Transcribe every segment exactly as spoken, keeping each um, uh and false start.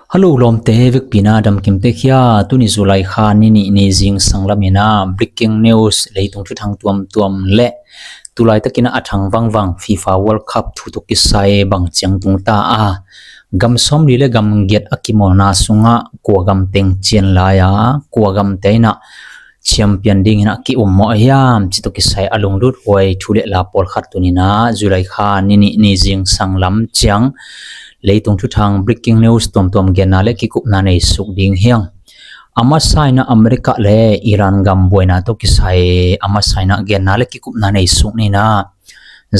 Hallo lawmte, vekpi-in ah damkim tekhia. Tuni July kha ni nih ni zingsang lamin ah breaking news, leitung thuthang tuamtuam le tulaitakin ah a thang vangvang FIFA World Cup thu tawh kisai bang ciang tungta a, gam sawmli le gam giat a kimawlna sungah kua gam teng cian lai a, kua gamte in ah champion dingin ah ki-ummawh hiam cih tawh kisai a lunglut huai thu le la pawlkhat tuni-in ah July kha ni nih ni zingsang lam ciang leitung thuthang breaking news tuamtuam genna le kikupna nei suk ding hi hang. A masa-in ah America le Iran gam buaina tawh kisai a masa-in ah genna le kikupna nei suk ni-in ah,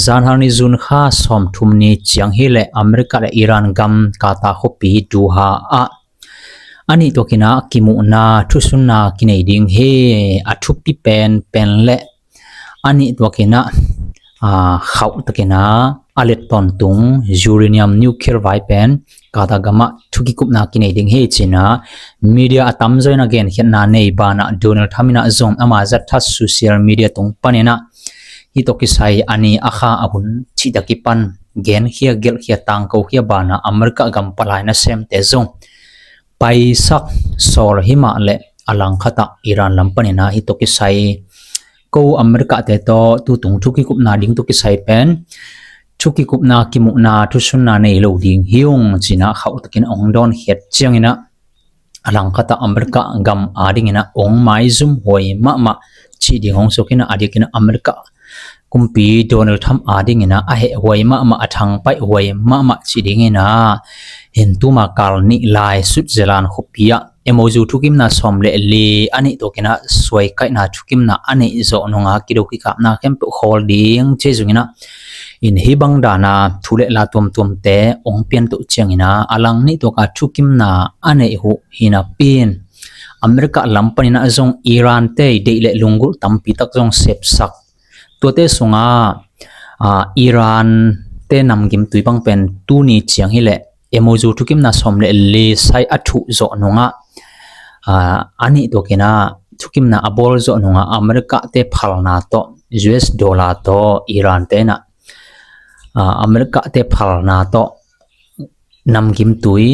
zanhal ni June kha sawmthum ni ciang hi leh America le Iran gam Qatar khuapi Doha ah a nih tuakin ah kimuhna thusunna kinei ding hi. A thupi penpen le a nih tuakin ah, aa, khauh takin ah a let tawntung uranium nuclear vai pen Qatar gamah thu kikupna kinei ding hi ci-in ah media a tamzaw in ah genkhiatna nei banah Donald Trump in ah zong ama zat that social media tung panin ah hih tawh kisai a ni a kha a hun cih tawh kipan genkhia, gelhkhia, tangkokhia banah America gam palai nasemte zong paisak sawl hi mah leh a langkhat ah Iran lam panin ah hih tawh kisai ko America-te tawh tutung thu kikupna ding tawh kisai pen thu kikupna kimuhna thusunna nei lo ding hi ung ci-in ah khauh takin hong dawnkhiat ciangin ah a langkhat ah America gam adingin ah hong maizum huai mahmah cih ding hong sukin ah a diakin ah America kumpi Donald Trump adingin ah a heh huai mahmah, a thangpaih huai mahmah cih dingin ah hin tuma kal nih lai Switzerland khuapi ah M O U thukimna sawm le li a nih tuakin ah suaikaihna thukimna a neih zawh nungah kido kikapna khempeuh khawl ding ci zongin ah, in hih bang dan a thu le la tuamtuamte hong pian toh ciangin ah a lang nih tuak a thukimna a neih uh hi napi-in America lam panin ah zong Iran-te deih le lunggulh tampi tak zong sepsak. Tuate sungah, aa, Iran-te namgimtui bang pen tuni ciang hi leh M O U thukimna sawm le li sai a thuh zawh nungah, aa, a nih tuakin ah thukimna a bawl zawh nungah America-te phalna tawh, U S dollar tawh Iran-te in ah, aa, America-te phalna tawh namgimtui,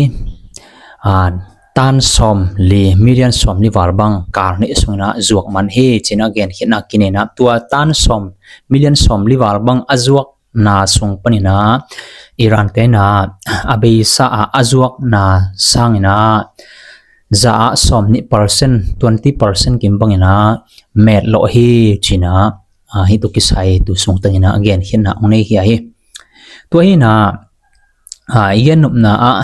aa, tan sawm li, million sawm li val bang kal nih sungin ah zuak man hi ci-in ah genkhiatna kinei-in ah tua tan sawm, million sawm li val bang a zuakna sung panin ah Iran-te in ah a beisa ah a zuakna sangin ah za ah sawm nih percent, twenty percent kim bangin ah meet lawh hi ci-in ah, aa, hih tawh kisai tu sung tengin ah genkhiatna hong nei hi a hi. Tua hi-in ah, aa, i gen nopna ah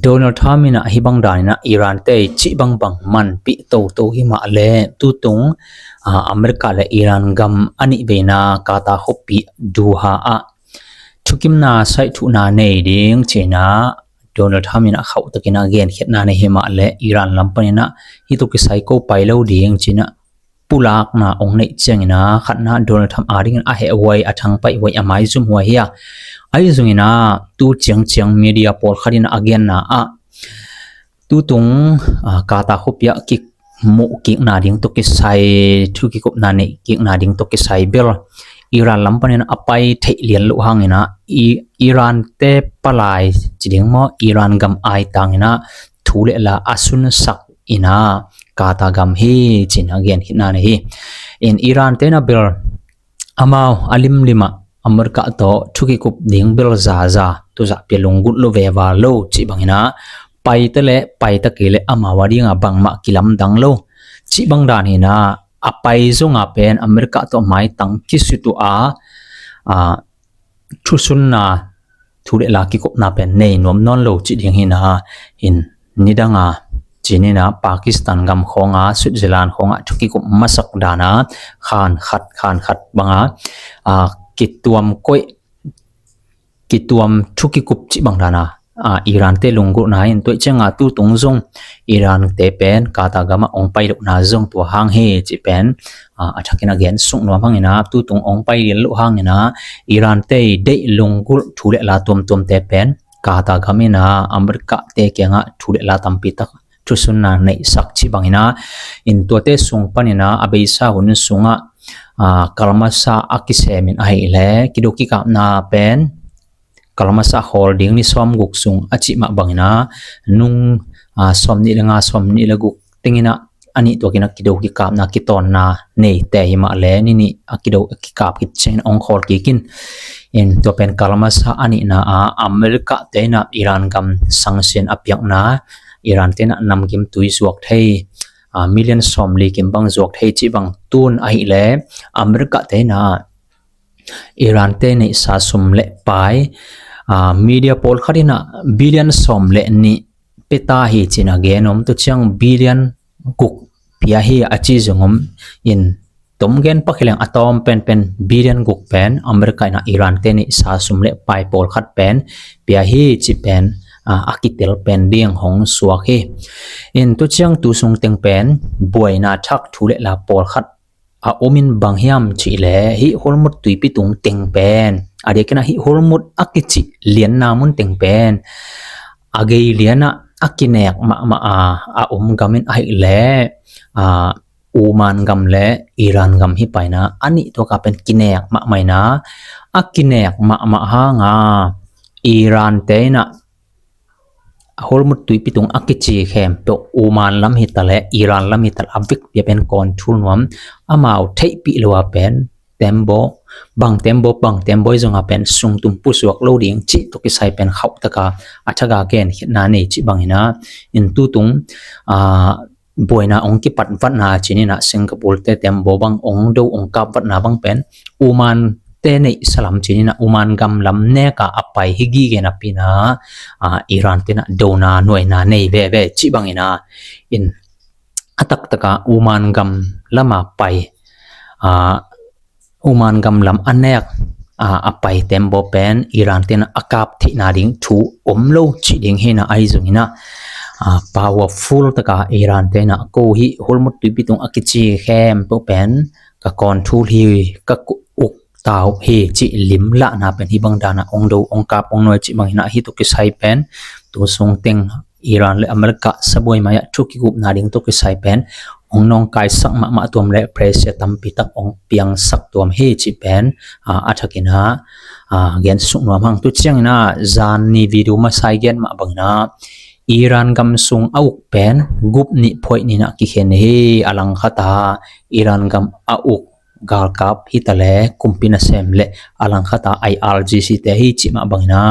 Donald Trump in ah hih bang danin ah Iran-te cih bangbang manpih toto hi mah leh tutung, aa, America le Iran gam a nih veina Qatar khuapi Doha ah thukimna saih thuhna nei ding ci-in ah Donald Trump in ah khauh takin ah genkhiatna nei hi mah leh Iran lam panin ah hih tawh kisai ko pai lo ding ci-in ah pulakna hong neih ciangin ah khatna Donald Trump adingin a heh huai, a thangpaih huai, a maizum huai hi a. Ahi zongin ah tu ciangciang media pawlkhat in a genna ah tutung, aa, Qatar khuapi ah kimuh kikna ding tawh kisai, thu kikupna neih kikna ding tawh kisai bel Iran lam panin a pai theih lian loh hangin ah i, Iran-te palai ci ding maw, Iran gam aitangin ah thu le la a sunsak in ah Qatar gam hi ci-in ah genkhiatna nei hi. In Iran-te in ah bel amau a limlim ah America tawh thu kikup ding bel zaza, tuzah pia lunggulh lo, veva lo cih bangin ah paita le paita kei le amau ading ah bangmah kilamdang lo cih bang dan hi-in ah a pai zong ah pen America tawh maitang kisut uh a, aa, thusunna thu le la kikupna pen nei nuam nawn lo cih ding hi-in ah, in nidang a ci-in ah Pakistan gam khawng ah, Switzerland khawng ah thu kikup masak dan a khan khat, khan khat bang a, aa, kituam koih, kituam thu kikup cih bang dan a, aa, Iran-te lunggulhna hi-in tua ciang ah tutung zong Iran-te pen Qatar gam ah hong pai lohna zong tua hang hi cih pen, aa, a thakin a gen suk nuam hangin ah tutung hong pai lian loh hangin ah Iran-te deih lunggulh thu le la tuamtuamte pen Qatar gam in ah America-te kiangah thu le la tampi tak thusunna neihsak cih bangin ah, in tuate sung panin ah a beisa hun sungah, aa, kalmasa a kisem in ahih leh kido kikapna pen kalmasa khawl ding ni sawm guk sung a cih mah bangin a nung, a, sawm nih le nga, sawm nih le guk tengin a, a nih tuakin a kido kikapna kitawnna neite hi mah le ni nih a kido kikap khit ciangin hong khawl kik in. In tua pen kalmasa a nihna a America te in a Iran gam sanction a piakna, Iran te in a namkim tui zuak thei, a, million sawm li kim bang zuak thei cih bang tun ahih le America te in a Iran te neihsa sum le pai, a, media pawlkhat in a billion sawm le nih pia ta hi ci-in a gen om, tua ciang billion guk pia hi a ci zong om in, tom gen pak hi leng a tawm penpen billion guk pen America in a Iran te neihsa sum le pai pawlkhat pen pia hi cih pen, a, a kitel pen ding hong suak hi. In tua ciang tu sung teng pen buaina thak thu le la pawlkhat a om in bang hiam cih le hih Hormuz tuipi tung teng pen, a diakin a hih Hormuz a kicih lianna mun teng pen a gei lian a, a kinek mahmah a, a om gam in ahih le, a, Oman gam le Iran gam hi pai in a, a nih tuak a pen kinek mahmah in a, a kinek mahmah hang a Iran te in a Hormuz tuipi tung a kici khempeuh Oman lam hi ta le Iran lam hi ta le a vekpi a pen control nuam, amau theihpih lo a pen tembaw, bang tembaw, bang tembaw i zong a pen sungtum pusuak lo ding cih tawh kisai pen khauh tak a a thak a genkhiatna nei cih bangin a, in tu tung, a, buaina hong kipat vatna ci-in a Singapore te tembaw bang hong do hong kap vatna bang pen Oman te neihsa lam ci-in a Oman gam lam nek a a pai hi gige napi in a, a, Iran te in a dona nuaina nei veve cih bangin a, in a taktak a Oman gam lam a pai, a, Oman gam lam a nek, a, a pai tembaw pen Iran te in a kap theihna ding thu om lo cih ding hi in a, ahi zongin a, a, powerful tak a Iran te in a ko hih Hormuz tuipi tung a kici khempeuh pen ka control hi, ka uk ta uh hi cih limlahna pen hih bang dan a hong do hong kap hong nuai cih bangin a, hih tawh kisai pen tu sung teng Iran le America sabuai mai ah thu kigupna ding tawh kisai pen hong nawngkaisak mahmah tuam le pressure tampi tak hong piangsak tuam hi cih pen, a, a thakin a, a, gen suk nuam hang. Tu ciangin a zan ni video masa i gen mah bangin a Iran gam sung a uk pen gup nih phuaih ni in a kikhen hi. A langkhat a Iran gam a uk galkap hi ta le kumpi nasem le a langkhat a I R G C te hi cih mah bangin a,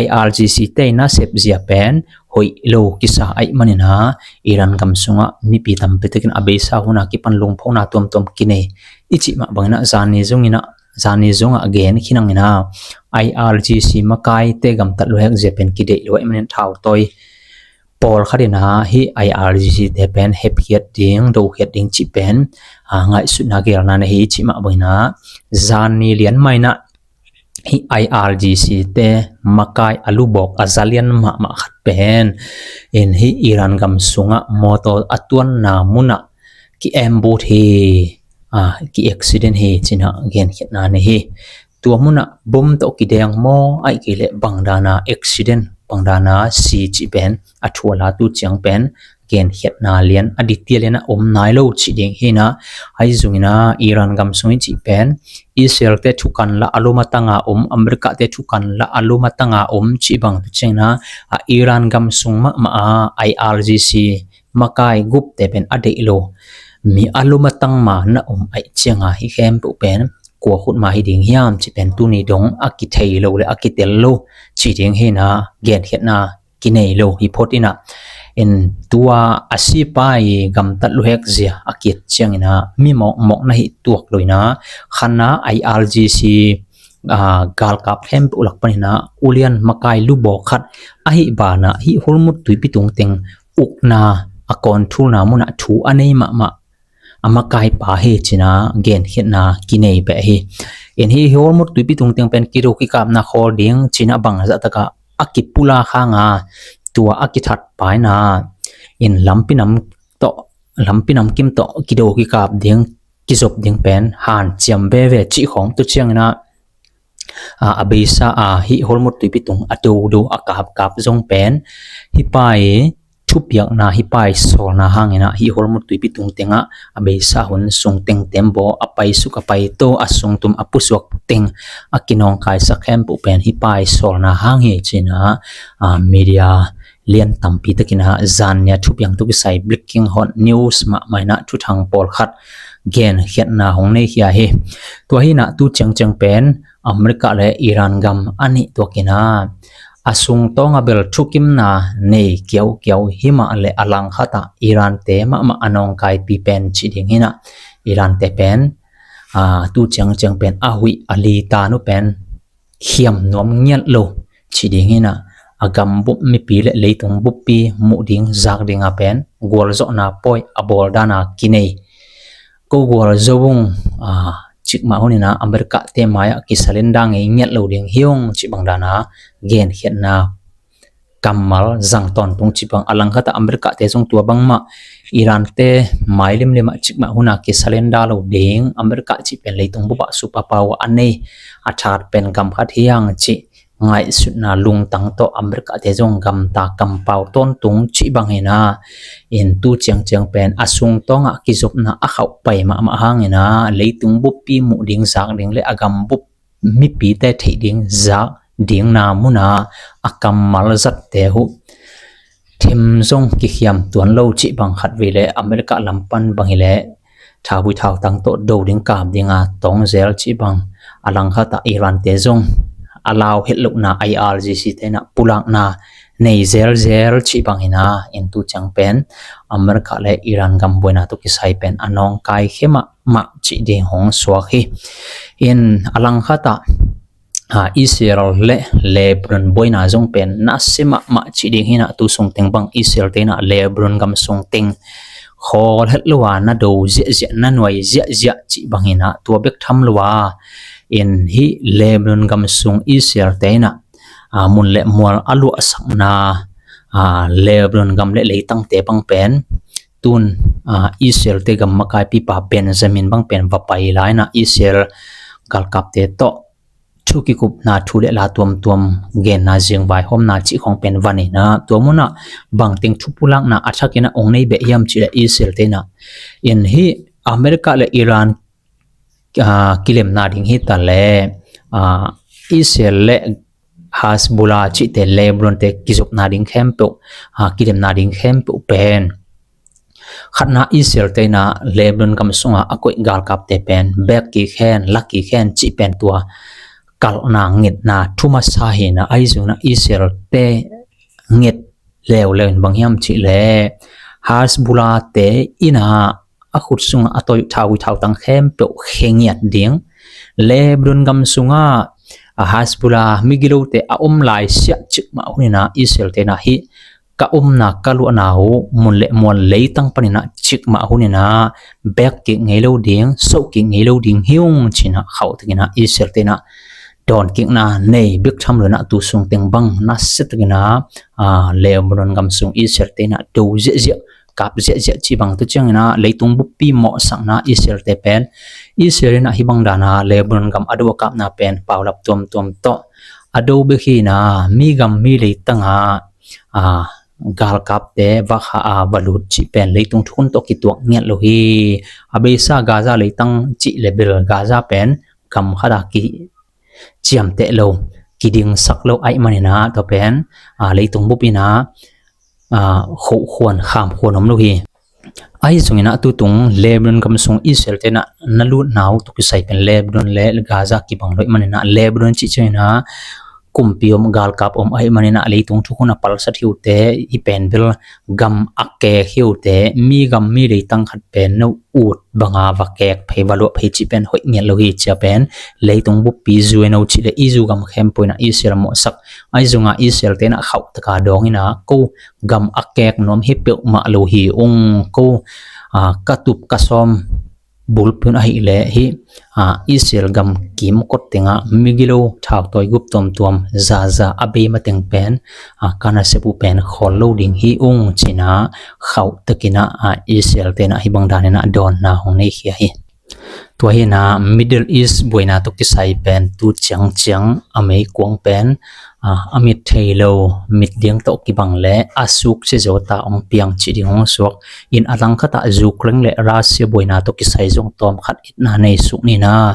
I R G C te in a sepzia pen hoih lo kisa ahih manin a Iran gam sungah mipi tampi takin a beisa hun a kipan lungphona tuamtuam kinei i cih mah bangin a zan ni zong in a, zan ni zong a gen khin hang in a, I R G C makai te gamtat luhek zia pen kideih lo ahih manin thau tawi pawlkhat in a hih I R G C te pen hepkhiat ding, dokhiat ding cih pen, a, ngaihsutna gelna na hi cih mah bangin a, zan ni lian mah in a hih I R G C te makai a lubawk a za lian mahmah khat pen in hih Iran gam sungah mawtaw a tuanna munah ki-ambush hi, a, ki-accident hi ci-in a genkhiatna na hi. Tua munah bom tawh kideng maw, ahih kei leh bang dan a accident, bang dan a si cih pen a thu a la tu ciang pen genkhiatna lian a detail in a om nai lo cih ding hi in a, ahi zongin a Iran gam sung i cih pen Israel te thukan la a lum a tang a om, America te thukan la a lum a tang a om cih bang tu ciangin a, a, Iran gam sung mahmah a I R G C makai gup te pen a deih lo, mi a lum a tang ma na om ahih ciang a hih khempeuh pen kua khut ma hi ding hiam cih pen tuni dong a kithei lo le a kitel lo cih ding hi in a, genkhiatna kinei lo hi phot in a, in tua a sipai gamtat luhek zia a kiat ciangin a mi mawkmawk na hi tuak lo in a, khan a I R G C, a, galkap khempeuh lak panin a ulian makai lubawk khat ahih ban a hih Hormuz tuipi tung teng ukna a controlna munah thu a nei mahmah a makaipa hi ci-in a genkhiatna kinei beh hi. In hih Hormuz tuipi tung teng pen kido kikapna khawl ding ci-in a bangzah tak a a kipulak hang a, tua a kithat pa in a, in lampi nam tawh, lampi nam kim tawh kido kikap ding, kizop ding pen hanciam veve cih khawng tu ciangin a, a, a beisa a hih Hormuz tuipi tung a dodo a kapkap zong pen hih pa i thupiakna hih paisawlna hangin ah hih Hormuz tuipi tung tengah a beisa hun sung teng tembaw a paisuk a paito a sungtum a pusuak teng a kinawngkaisak khempeuh pen hih paisawlna hang hi ci-in ah, ah, media lian tampi takin ah zan nia thupiang tawh kisai breaking hot news mahmah in ah thuthang pawlkhat genkhiatna hong nei khia hi. Tua hi in ah tu ciangciang pen America le Iran gam a nih tuakin ah a sungtawng a bel thukimna nei kiaukiau hi mah leh a langkhat ah Iran-te mahmah a nawngkaipi pen cih ding hi in ah Iran-te pen, ah, tu ciangciang pen a huih a li tan uh pen khiam nuam ngiat lo cih ding hi in ah a gambup mipi le leitung buppi muh ding zak ding a pen gualzawhna pawi a bawl dan a kinei. Ko gualzo ung, ah, cikmah hun in ah America-te mai-ah kisalenda ngei ngiat lo ding hi ung cih bang dan a genkhiatna kammal zang tawntung cih bang a langkhat ah America-te zong tua bangmah Iran-te mai limlim ah cikmah hun a kisalenda lo ding America cih pen leitung bup ah superpower a nei a that pen gam khat hi hang cih ngaihsutna lungtang tawh America-te zong gamta kampau tawntung cih bang hi in ah in tu ciangciang pen a sungtawng ah kizopna a khauh pai mahmah hangin ah leitung buppi muh ding zak ding le a gambup mipite theih ding zak ding na mun ah a kammal zatte uh them zong kikhiam tuan lo cih bang khat vei leh America lam pan bang hi leh thauvui thautang tawh do ding kap ding a tawng zel cih bang a langkhat ah Iran-te zong a lau het lohna I R G C-te in ah pulakna nei zelzel cih bang hi in ah in tu ciang pen America le Iran gam buaina tawh kisai pen a nawngkai khia mahmah cih ding hong suak hi. In a langkhat ah, ah, Israel le Lebanon buaina zong pen nasia mahmah cih ding hi in ah tu sung teng bang Israel-te in ah Lebanon gam sung teng khawl het lo a na do ziahziah na nuai ziahziah cih bang hi in ah tua bek tham lo a in hih Lebanon gam sung Israel-te in ah, ah, mun le mual a luahsakna, ah, Lebanon gam le leitangte bang pen tun, ah, Israel-te gam makaipipa Benjamin bang pen va pai lai in ah Israel galkapte tawh thu kikupna thu le la tuamtuam genna zingvaihawmna cih khawng pen van in ah tua mun ah bangteng thupulakna a thakin ah ong nei beh hiam cih leh Israel-te in ah in hih America le Iran, ah, kilemna ding hi ta leh, ah, Israel le Hezbollah cihte Lebanon-te kizopna ding khempeuh, ah, kilemna ding khempeuh pen khatna Israel-te in ah Lebanon gam sungah a koih galkapte pen bek kik hen, la kik hen cih pen tua kalhna ngetna thu masa hi in ah ahi zongin ah Israel-te nget leuleu in bang hiam cih leh Hezbollah-te in ah a khut sungah a toi thauvui thautang khempeuh khe ngiat ding. Lebanon gam sungah, ah, Hezbollah migilote a om lai siah cikmah hun in ah Israel-te in ah hih ka omna ka luahna uh mun le mual leitang pan in ah cikmah hun in ah bek kik ngei lo ding, sauh kik ngei lo ding hi ung ci-in ah khauh takin ah Israel-te in ah dawn kikna nei bek tham lo in ah tu sung teng bang nasia takin ah, ah, Lebanon gam sung Israel-te in ah do ziahziah kap ziahziah cih bang tu ciangin ah leitung buppi mawhsakna Israel-te pen Israel in ah hih bang dan a Lebanon gam a do a kapna pen paulap tuamtuam tawh a do bek hi in ah mi gam mi leitang ah, ah, galkapte va khah a va lut cih pen leitung thukhun tawh kituak ngiat lo hi. A beisa Gaza leitang cih le bel Gaza pen gam khat a kiciamteh lo, kidingsak lo ahih man in ah tua pen, ah, leitung bup in ah, ah, khohkhuan khamkhuan om lo hi. Ahi zongin ah tutung Lebanon gam sung Israel-te in ah na lutna uh tawh kisai pen Lebanon le Gaza kibang lo ahih man in ah Lebanon cih ciangin ah kumpi om galkap om ahih man in ah leitung thukhun a palsat hi uh teh, hih pen bel gam a kek hi uh teh, mi gam mi leitang khat pen na ut bang a va kek phei va luah phei cih pen hoih ngiat lo hi. Cia pen leitung buppi zuai no cih le i zu gam khempeuh in ah Israel mawhsak ahi zongin ah Israel-te in ah khauh takin dawng in ah ko gam a kek nuam hi peuhmah lo hi ung, ko, ah, ka tup ka sawm bulpi un ahih leh hih, ah, Israel gam kimkot teng ah migilo thautawi gup tuamtuam zaza a bei mateng pen, ah, ka nasep uh pen khawl lo ding hi ung ci-in ah khauh takin ah, ah, Israel-te in ah hih bang dan in ah dawnna hong nei khia hi. Tua hi-in ah Middle East buaina tawh kisai pen tu ciangciang a meikuang pen a mit thei lo, mit diang tawh kibang le a suk sizo ta hong piang cih ding hong suak. In a langkhat ah Ukraine le Russia buaina tawh kisai zong tawmkhat itna nei suk ni in ah.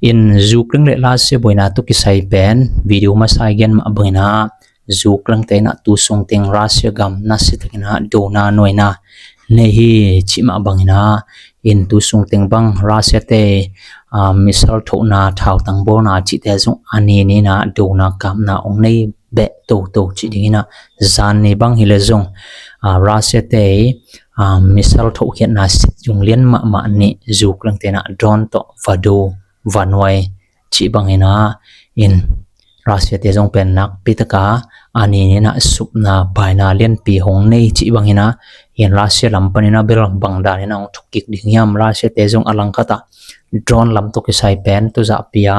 In Ukraine le Russia buaina tawh kisai pen video masa i gen mah bangin ah Ukraine te in ah tu sung teng Russia gam nasia takin ah dona nuaina nei hi cih mah bangin ah, in tu sung teng bang Russia te missile thohna, thautang bawlna cihte zong a ni ni in ah dona kapna hong nei beh toto cih dingin ah, zan ni bang hi le zong Russia te missile thohkhiatna sit zung lian mahmah nih Ukraine te in ah drone tawh va do, va nuai cih bangin ah, in Russia te zong pen nakpi taka a ni ni in ah supna baina lianpi hong nei cih bangin ah, in Russia lam panin ah bel bang danin ah hong thuk kik ding hiam, Russia te zong a langkhat ah drone lam tawh kisai pen tu zahpi a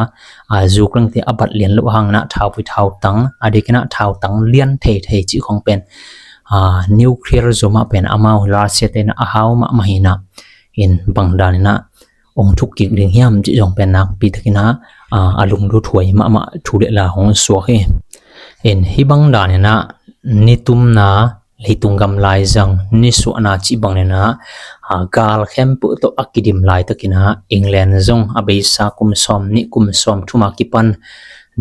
Ukraine te a bat lian loh hangin ah thaupui thautang, a dikin ah thautang lian theithei cih khong pen nuclear zom ah pen amau Russia te in ah a hau mahmah hi in ah, in bang danin ah hong thuk kik ding hiam cih zong pen nakpi takin ah a lungluthuai mahmah thu le la hong suak hi. In hih bang danin ah nitumna, leitung gam laizang nisuahna cih bangin ah gal khempeuh tawh a kidim laitakin ah England zong a beisa kum sawm nih kum sawm thum a kipan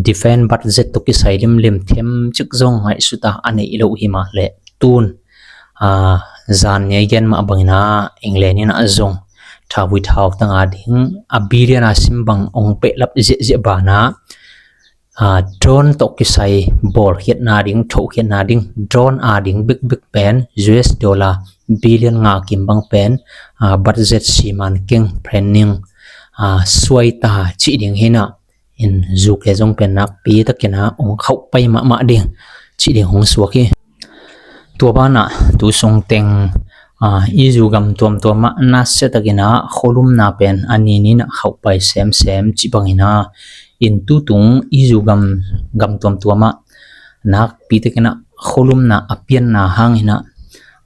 defense budget tawh kisai limlim themcik zong ngaihsut a a neih loh hi mah leh tun zan ni a i gen mah bangin ah England in ah zong thaupui thautang a ding a billion a sim bang hong pehlap ziahziah banah drone tawh kisai bawlkhiatna ding, thohkhiatna ding, drone a ding bekbek pen U S dollar billion nga kim bang pen budget siman keng, planning suaita cih ding hi in ah, in U K zong pen nakpi takin ah hong khauhpai mahmah ding cih ding hong suak hi. Tua banah tu sung teng E U gam tuamtuam ah nasia takin ah khualumna pen a ni ni in ah khauhpai semsem cih bangin ah, in tu tung E U gam, gam tuamtuam ah nakpi takin ah khualumna a pianna hangin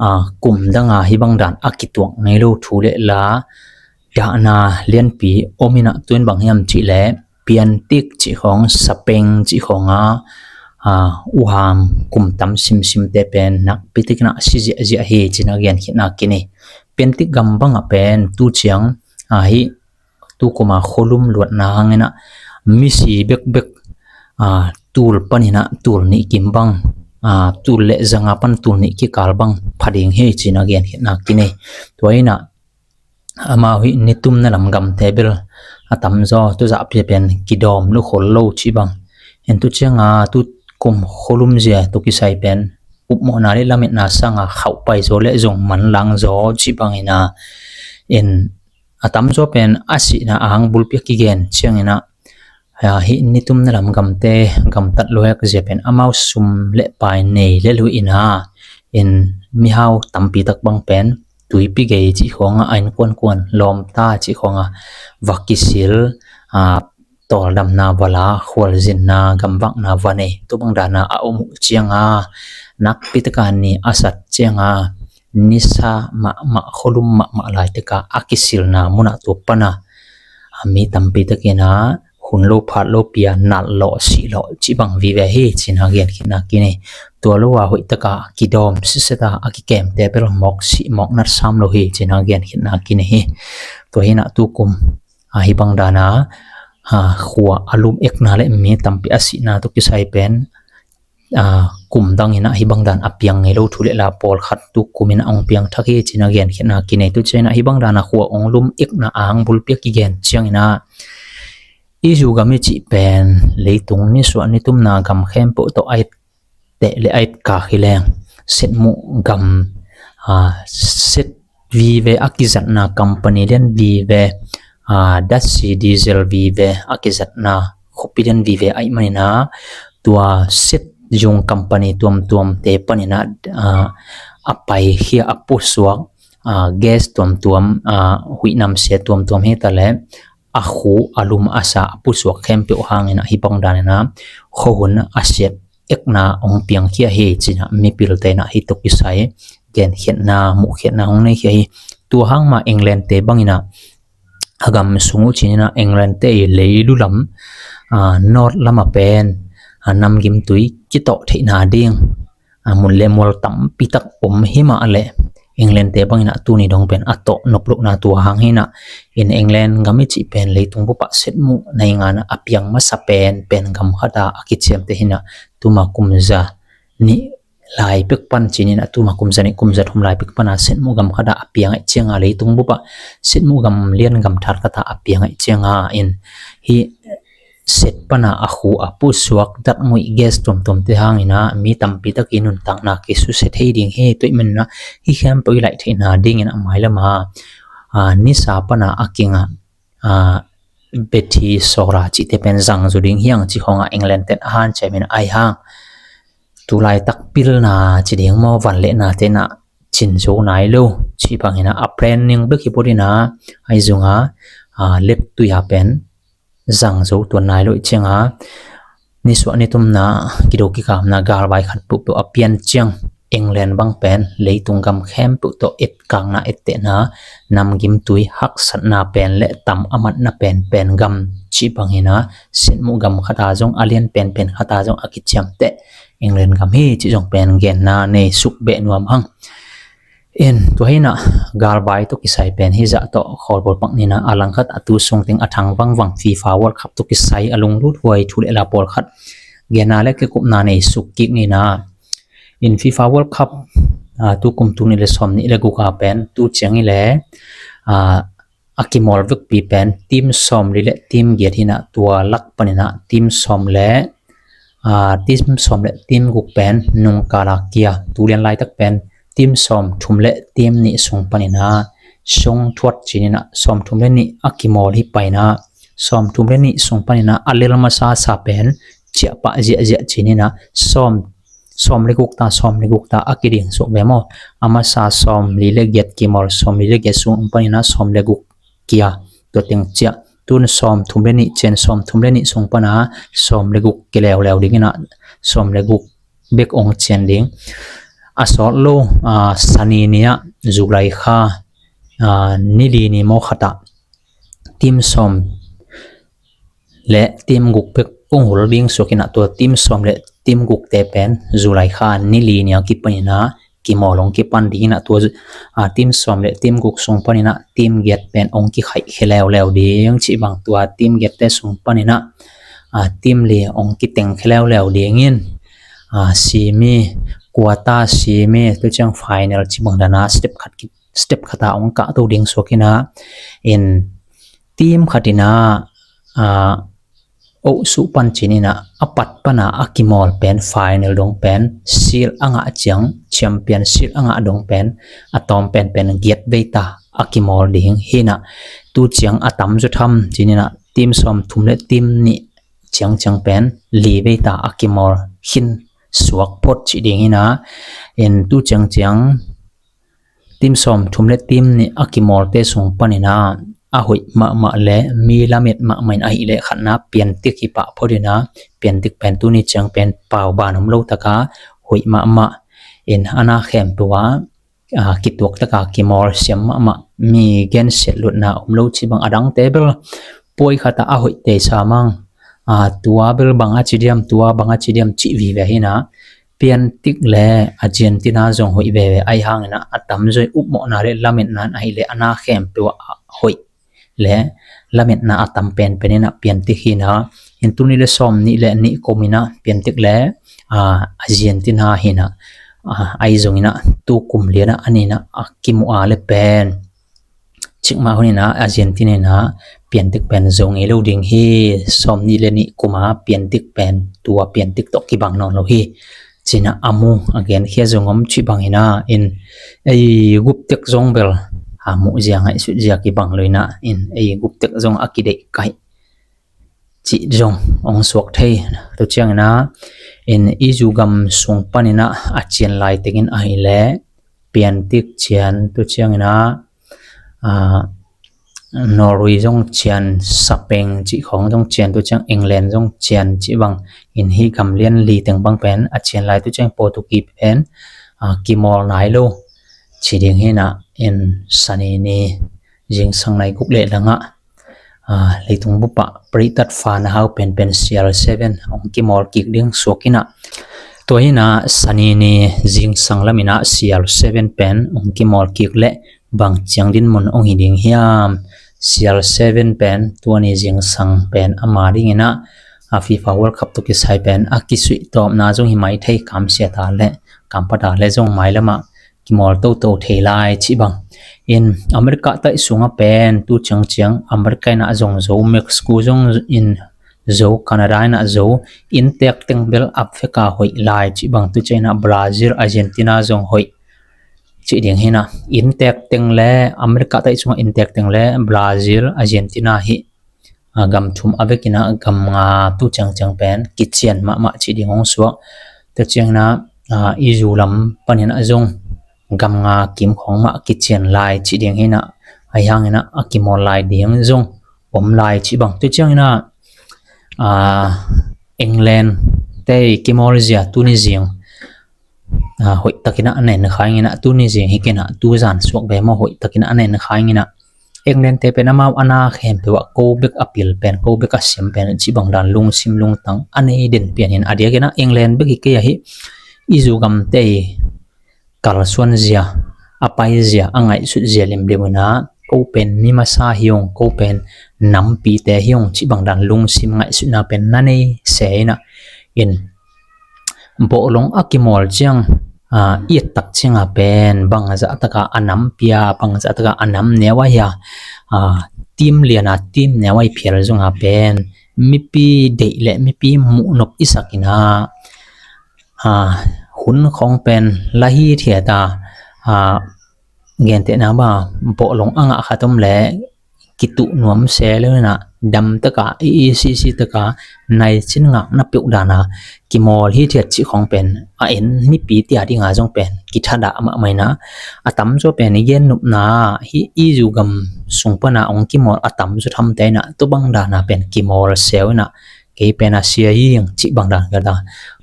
ah kum dang a hih bang dan a kituak ngei lo thu le la dahna lianpi om in ah, tua in bang hiam cih leh Piantik cih khong, Spain cih khong a uham kum tam simsimte pen nakpi takin ah si ziahziah hi ci-in ah genkhiatna ki nei. Piantik gam bang ah pen tu ciang hih tu kum a khualum luatna hangin ah misi bekbek tul panin ah tul nih kim bang, tul le zanga pan tul nih kikal bang pha ding hi ci-in ah genkhiatna ki nei. Tua in ah amau hih nitumna lam gamte bel a tamzaw tu zahpi pen kidawm lua khol lo cih bang. In tu ciang a tu kum khualum zia tawh kisai pen upmawhna le lametna sang a khauhpai zaw le zong manlang zaw cih bangin ah, in a tamzaw pen a sihna a hang bulpi a kigen ciangin ah hih nitumna lam gamte gamtat luahek zia pen amau sum le pai nei le luh in ah, in mihau tampi tak bang pen tuipi gei cih khong ah a innkuankuan lawmta cih khong ah va kisil, tawldamna va la, khualzinna gamvakna va nei, tu bang dan a a om uh ciang a nakpi taka ni a sat ciang a nisa mahmah khualum mahmah laitak a a kisilna mun ah tua pan a mi tampi takin ah hun lo phat lo pi a nalh lawh sih lawh cih bang vive hi ci-in ah genkhiatna ki nei. Tua lo a hoih taka kidawm siset a a kikemte bel mawk sih mawk nat sam lo hi ci-in ah genkhiatna ki nei hi. Tua hi in ah tu kum hih bang dan a khua a lum ekna le mi tampi a sihna tawh kisai pen kum dang in ah hih bang dan a piang ngei lo thu le la pawlkhat tu kum in ah hong piangthak hi ci-in ah genkhiatna ki nei. Tu ciang in ah hih bang dan a khua hong lum ekna a hang bulpi a kigen ciangin ah E U gam i cih pen leitung nisuah nitumna gam khempeuh tawh a et teh le a et kak hi leng, setmuh gam, set vive a kizatna company lian vive, datsi diesel vive a kizatna khuapi lian vive ahih manin ah tua set zung company tuamtuamte panin ah a paikhia a pusuak gas tuamtuam, huih namsia tuamtuam hi ta le a khu a lum a sa a pusuak khempeuh hangin ah hih bang dan in ah khuahun a siat ekna hong piangkhia hi ci-in ah mipilte in ah hih tawh kisai genkhiatna muhkhiatna hong neikhia hi. Tua hang mah England te bangin ah a gam sung uh cin inah England te i leilu lam, a, north lam a pen, a, namgimtui kitawh theihna ding, a, mun le mual tampi tak om hi mah leh England te bang inah tuni dong pen a tawh nop lohna tua hang hi inah, in England gam i cih pen leitung bup ah setmuh naingan a piang masa pen pen gam khat a a kiciamteh hi inah, tuma kum za nih lai pek pan cin inah, tuma kum za nih kum za thum lai pek pan a setmuh gam khat a a piang ahih ciang a, leitung bup ah setmuh gam lian gam thar khat a a piang ahih ciang a, in hih set pan a a khu a pusuak datnguih gas tuamtuam te hang inah mi tampi tak i nuntakna kisusia thei ding hi. Tua ahih manin ah hih khempeuh i laih theihna ding inah a mailam a, a, nisa pan a a king a, a, bethi sawra cihte pen zang zaw ding hi hang cih khawng a England ten a hanciam in ah, ahi hang tu laitak pilna ci ding maw, vanlehna te inah cin zo nai lo cih bang inah a planning bek hi phot inah, ahi zong a, a, leptui a pen zang zo tuan nai lo ahih ciang a, nisuah nitumna, kido kikamna galvai khat peuhpeuh a pian ciang England bang pen leitung gam khempeuh tawh etkakna, ettehna, namgimtui haksatna pen le tam a matna pen pen gam cih bang inah setmuh gam khat a zong, a lian penpen khat a zong a kiciamteh England gam hi cih zong pen genna nei suk beh nuam hang. In tua hi inah galvai tawh kisai pen hih zah tawh khawlbawl pak ni inah, a langkhat a tu sung teng a thang vangvang FIFA World Cup tawh kisai a lunglut huai thu le la pawlkhat genna le kikupna nei suk kik ni inah. In FIFA World Cup, a, tu kum tul nih le sawm nih le guk a pen tu ciang i le, a, a kimawl vekpi pen team sawm li le team giat hi inah, tua lak pan inah team sawm le, a, team sawm le team guk pen nungkal a kia, tu lian laitak pen team sawm thum le team nih sung pan inah sung thuat cin inah, sawm thum le nih a kimawl hi pai inah, sawm thum le nih sung pan inah a lel masa sa pen ciah pah ziahziah cin inah, sawm, sawm le guk ta, sawm le guk ta a kiding suak ve maw. A masa sawm li le giat kimawl, sawm li le giat sung pan inah sawm le guk kia, tua teng ciah. Tun sawm thum le nih cian, sawm thum le nih sung pan a sawm le guk kileuleu ding inah, sawm le guk bek ong cian ding. A sawt lo, a, Sani ni ah, July kha, a, ni li ni maw khat ah team sawm le team guk bek ong hul ding suak inah, tua team sawm le team guk te pen July kha ni li ni a kipan inah kimawl ong kipan ding inah, tua, a, team sawm le team guk sung pan inah team giat pen ong kikhaih khia leuleu ding cih bang, tua team giat te sung pan inah, a, team li ong kiteng khia leuleu ding in, a, semi, quarter, semi, tu ciang final cih bang dan a step khat ki, step khat a ong kahto ding suak inah, in team khat inah, a, oh suh pan cin inah, a pat pan a a kimawl pen final dong pen seed a ngah ciang, champion seed a ngah dong pen a tawm penpen giat vei ta a kimawl ding hi inah, tu ciang a tam zaw tham cin inah team sawm thum le team nih ciangciang pen li vei ta a kimawl khin suak phot cih ding hi inah, in tu ciangciang team sawm thum le team nih a kimawl te sung pan inah a hoih mahmah le mi lamet mahmah in ahih leh khatna piantik hi pah phot inah, piantik pen tuni ciang pen pau ban om lo tak a hoih mahmah in, a na khempeuh ah, a, kituak tak a kimawl siam mahmah, mi gensiat lutna om lo cih bang, a dangte bel puai khat ah a hoih tei sa mang, a, tua bel bang a ci diam, tua bang a ci diam cih vive hi inah, piantik le Argentina zong hoih veve, ahi hang inah a tamzaw i upmawhna le lametna in ahih leh a na khempeuh ah hoih le lametna a tam penpen inah piantik hi inah, in tul nih le sawm nih le nih kum inah piantik le, a, Argentina hi inah, a, ahi zong inah tu kum lian ah a ni inah a kimuh a le pen cikmah hun inah Argentina inah piantik pen zo ngei lo ding hi. Sawm nih le nih kum a piantik pen, tua piantik tawh kibang nawn lo hi cih inah a mu a genkhia zong om cih bang inah, in ei guptek zong bel a muh zia ngaihsut zia kibang lo inah, in ei guptek zong a kideih kaih cih zong ong suak thei. Tu ciang inah, in i zu gam sung pan inah a cian lai teng in ahih leh piantik cian, tu ciang inah, a, Norway zong cian, Spain cih khawng zong cian, tu ciang England zong cian cih bang, in hih gam lian li teng bang pen a cian lai, tu ciang Portugal pen, a, kimawl nai lo cih ding hi inah, in Sani ni zingsang nai guk le lang ah Leitung bupah paritat fa na hau penpen C R seven hong kimawl kik ding suak inah, tua inah Sani ni zingsang lam inah C R seven pen hong kimawl kik leh bang ciang dinmun hong hi ding hiam? C R seven pen tua ni zingsang pen ama ding inah a FIFA World Cup tawh kisai pen a kisuih tawpna zong hi mai thei, kamsia ta leh kampata leh zong mailamah kimawl toto thei lai cih bang. In America taih sungah pen tu ciangciang America inah zong zo, Mexico zong in zo, Canada inah zo, inntek teng bel Africa hoih lai cih bang. Tu ciang inah Brazil, Argentina zong hoih cih ding hi inah, inntek teng le America taih sungah inntek teng le Brazil, Argentina hi gam thum a vekin ah gam nga tu ciangciang pen kician mahmah cih ding hong suak. Tua ciang inah i zu lam panin ah zong gam nga kim khawng mah kician lai cih ding hi inah, ahi hang inah a kimawl lai ding zong om lai cih bang. Tua ciang inah England te kimawl zia tuni zing hoih takin ah a nen kha ing inah, tuni zing hi kei inah, tu zan suak ve maw, hoih takin ah a nen kha ing inah, England te pen amau a na khempeuh ah ko bek a pil pen, ko bek a siam pen cih bang dan lungsim lungtang a nei den pian in, a diakin ah England bek hi kei ahi, i zu gamte i kalsuan zia, a pai zia, a ngaihsut zia limlim inah, ko pen mi masa hi ung, ko pen nampite hi ung cih bang dan lungsim ngaihsutna pen na nei se inah, in bawhlong a kimawl ciang, i et tak ciang a pen bangzah taka a nam pia, bangzah taka a nam neu a hia, team lian a team neu a i phial zong a pen mipi deih le mipi muhnop i sak inah, hun khawng pen la hithiat a, gentehna bang bawhlong a ngah khat om le kituh nuam se lo inah, dam taka, i i sisi taka, naicin ngakna peuh dana kimawl hithiat cih khawng pen a en mipi tia dinga zong pen kithadah mahmah inah, a tamzaw pen i gennopna hi i zu gam sung pana hong kimawl a tamzaw thamte inah tu bang dana pen kimawl se uh inah, kei pen a sia hi ing cih bang dan ka ta,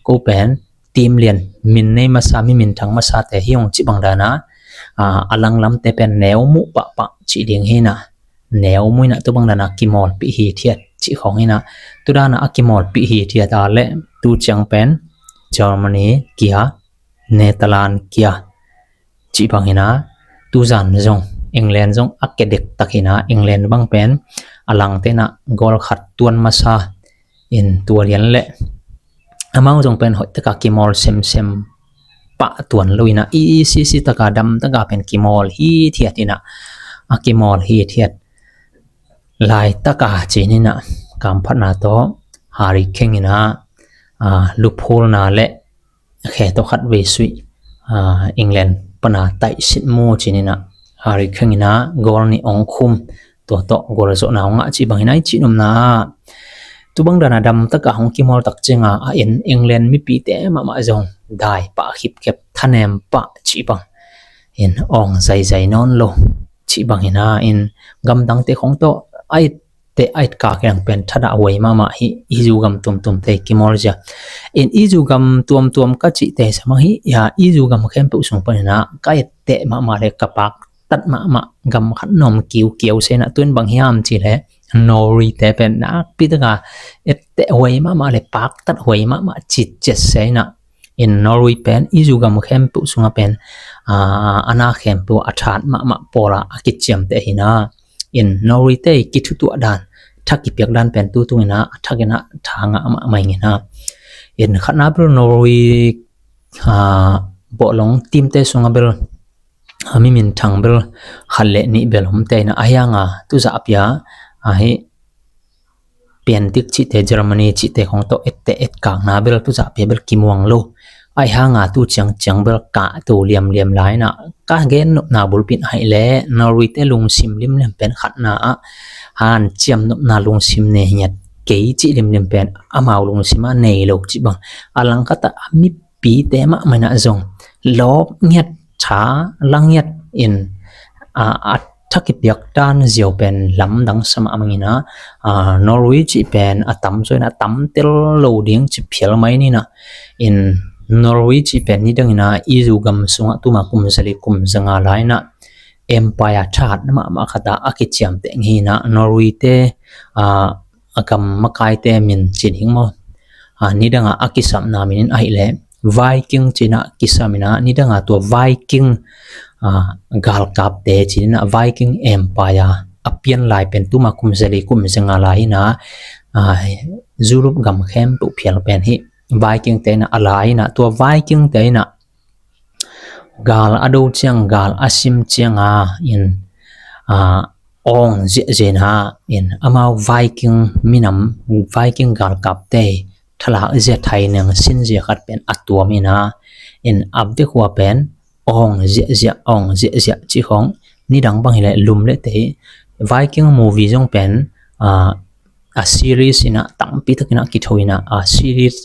ko pen team lian, min nei masa, mi minthang masate hi ung cih bang dana, a langlamte pen neu muh pahpah cih ding hi inah, neu muh inah tu bang dana kimawlpih hithiat cih khawng hi inah, tu dana a kimawlpih hithiat a leh tu ciang pen Germany kia, Netherlands kia cih bang hi inah, tu zan zong England zong a kedek tak hi inah, England bang pen a langte inah goal khat tuan masa in, tua lian leh amau zong pen hoih taka kimawl semsem pah tuan lo inah, i i sisi taka, dam taka pen kimawl hithiat inah, a kimawl hithiat lai taka cin inah, kamphatna tawh Harry Kane inah lupholna le khe tawh khat vei suih, England pana taihsit mu cin inah, Harry Kane inah goal nih hong khum, tua tawh goal zawhna hong ngah cih bang hi inah, i cih nopna ah tu bang dana dam taka hong kimawl tak cianga a en England mipite mahmah zong dai pah khipkhep, thanem pah cih bang in, awng zaizai nawn lo cih bang hi inah, in gamdangte khawng tawh a et teh a et kak inah pen thadah huai mahmah hi. I zu gam tuamtuamte kimawl zia, in i zu gam tuamtuam ka cihte sa mah hi, i zu gam khempeuh sung pan inah ka et teh mahmah le ka paktat mahmah gam khat na om kiukiau se inah, tu in bang hiam cih leh Norway te pen nakpi taka et teh huai mahmah le paktat huai mahmah citciat se inah, in Norway pen i zu gam khempeuh sungah pen a na khempeuh a that mahmah pawla a kiciamteh hi inah, in Norway te i kithutuah dan, tha kipiak dan pen tu tung inah a thak inah tha ngah mahmah ing inah, in khatna bel Norway bawhlong teamte sungah bel mi minthang bel khat le nih bel omte inah, ahi hanga tuzah pia ahi, Piantik cihte, Germany cihte khawng tawh etteh etkakna bel tuzah pia bel kimuang lo. Ahi hanga tu ciangciang bel kahto liamliam lai inah, ka gennopna bulpi in ahih leh Norway te lungsim limlim pen khatna ah hanciam nopna lungsim nei ngiat kei cih limlim pen amau lungsim ah nei lo cih bang. A langkhat ah a mipite mahmah inah zong lawp ngiat, tha la ngiat in, a tha kipiak dan ziau pen lamdang sa mahmah ing inah, Norway cih pen a tamzaw inah tamtel lo ding ci phial mai ni inah, in Norway cih pen nidang inah i zu gam sungah tuma kum zali kum zanga lai inah empire thahat mahmah khat ah a kiciamteh ngei hi in ah, Norway te, ah, a gam makaite min ci ding maw, ah, nidang a a kisapna min in ahih leh Viking ci in ah kisam in ah, nidang a tua Viking, ah, galkapte ci in ah Viking empire a pian lai pen tuma kum zali kum zenga lai hi in ah, ah, Europe gam khempeuh phial pen hi Viking te in ah a lai hi in ah, tua Viking te in ah gal a do ciang, gal a sim ciang a in, ah, awng ziahziah in ah in amau Viking minam, Viking galkapte thalak zia, thai neng sin zia khat pen a tuam in ah in a vek uh a pen awng ziahziah, awng ziahziah cih khawng, nidang bang hi leh lum le tei, Viking movie zong pen, ah, a series in ah tampi tak in ah kitho in ah, a series,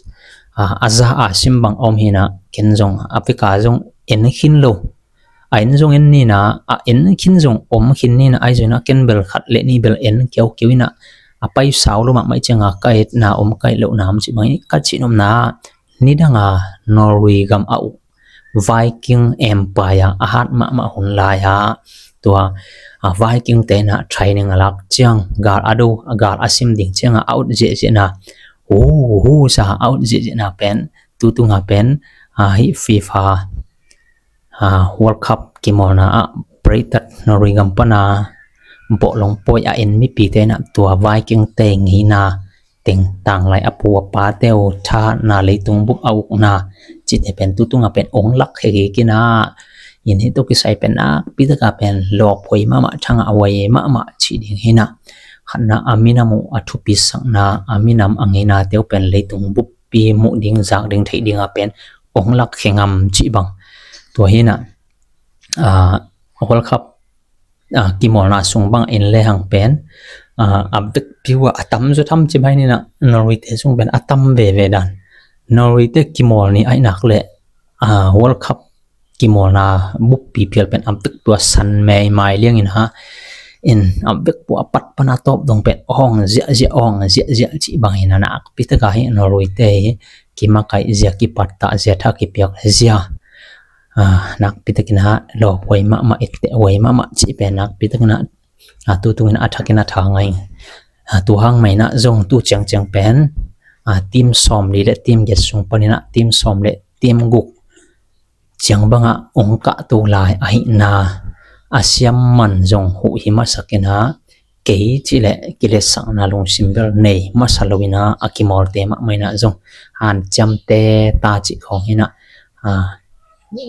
ah, a za a sim bang a om hi in ah, ken zong a vek a zong en khin lo. A en zong en ni in ah, a en khin zong om khin ni in ah, ahi zong in ah ken bel khat le nih bel en kiaukiau in ah, a paisau lo mahmah ciang a ka etna om, ka et lohna om cih bang hi ka cih nopna, nidang a Norway gam a uk Viking empire a hat mahmah hun lai ah tua, ah, Viking te in ah training a lak ciang, gal a do, a gal a sim ding ciang a a ut ziahziahna, hu hu sa a ut ziahziahna pen tu tung a pen, ah, hih FIFA, ah, World Cup kimawlna ah Britain, Norway gam pan a bawhlong pawi a en mipite in ah tua Viking te ngeina teng, tanglai a pu a pate uh thahatna, leitung bup a ukna cihte pen tu tung a pen ong lakkhia kik in ah, in hih tawh kisai pen nakpi tak a pen lawphuai mahmah, thangah huai mahmah cih ding hi in ah, khatna a minam uh a thupisakna, a minam a ngeinate uh pen leitung buppi muh ding, zak ding, theih ding a pen ong lakkhia ngam cih bang. Tua hi in ah, ah, World Cup, ah, kimawlna sung bang in lehang pen, ah, a vekpi uh a, a tam zaw tham ci mai ni in ah, Norway te sung pen a tam veve dan. Norway te kimawl ni ahih nak leh, ah, World Cup kimawlna buppi phial pen a vekpi uh a san meimai liang in ah, in a vekpi uh a pat pan a tawp dong pen awng ziahziah, awng ziahziah cih bang hi in ah, nakpi tak a hi Norway te hi kimakaih zia, kipattah zia, tha kipiak zia, ah, nakpi tak in ah lawphuai mahmah, etteh huai mahmah cih pen nakpi tak in ah, ah, tu tung in ah a thak in ah tha ngai. Ah, tu hang mah in ah zong tu ciangciang pen, ah, team sawmli le team giat sung pan in ah team sawm le team guk ciang bang ah ong kahto lai ahihna a siam man zong huh hi masak in ah, kei cih leh kiletsakna lungsim bel nei masa lo in ah, a kimawlte mahmah in ah zong hanciamte ta cih khawng hi in ah, ah,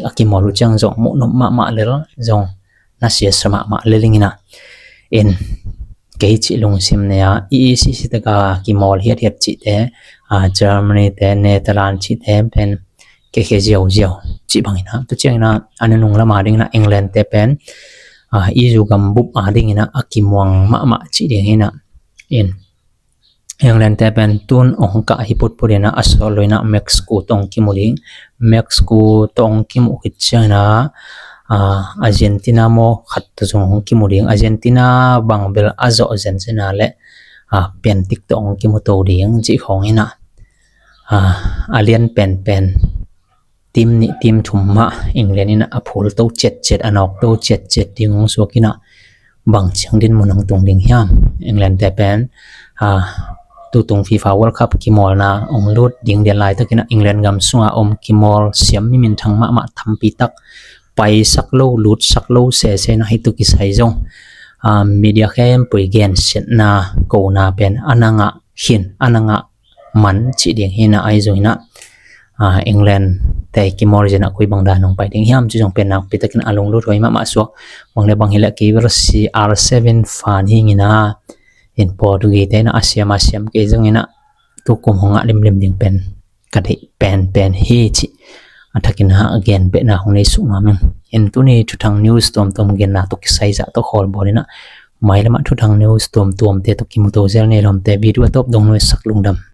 a kimawl uh ciang zong muh nop mahmah lel, zong na siasa mahmah lel ing in ah, in kei cih lungsim nei a, i i sisi tak a kimawl hiathiat cihte, ah, Germany te, Netherlands cihte pen kekhia ziauziau cih bang in ah, tu ciang in ah a nunung lam a ding in ah England te pen, ah, E U gam bup a ding in ah a kimuang mahmah cih ding hi in ah, in England te pen tun ong kah hi putput in ah, a sawt lo in ah Mexico tawh ong kimu ding. Mexico tawh ong kimuh khit ciang in ah, ah, Argentina maw khat tawh zong ong kimu ding. Argentina bang bel a zawh zenzen a leh, ah, penalty tawh ong kimu to ding cih khawng hi in ah, ah, a lian penpen team nih team thum mah England in ah a phul to ciatciat, a nawk to ciatciat ding ong suak in ah, bang ciang dinmun ong tung ding hiam? England te pen, ah, tu tung FIFA World Cup kimawlna ong lut ding lian laitak in ah England gam sung a om kimawl siam mi minthang mahmah tampi tak paisak lo, lutsak lo sese in ah, hih tawh kisai zong, ah, media khempeuh gensiatna kona pen a na ngah khin, a na ngah man cih ding hi in ah, ahi zong in ah, ah, England te kimawl zia in ah koi bang dan ong pai ding hiam cih zong pen nakpi tak in ah a lunglut huai mahmah suak. Bang le bang hi leh kei bel C R seven fan hi ing in ah, in Portuguese te in ah a siam a siam kei zong in ah, tu kum hong ngah limlim ding pen ka deih penpen hi cih a thak in ah a gen behna hong nei suk nuam ing. In tuni thuthang news tuamtuam genna tawh kisai zah tawh khawl bawl in ah, mailam ah thuthang news tuamtuamte tawh kimu to zel ni lawmte, video a tawp dong nuaisak lungdam.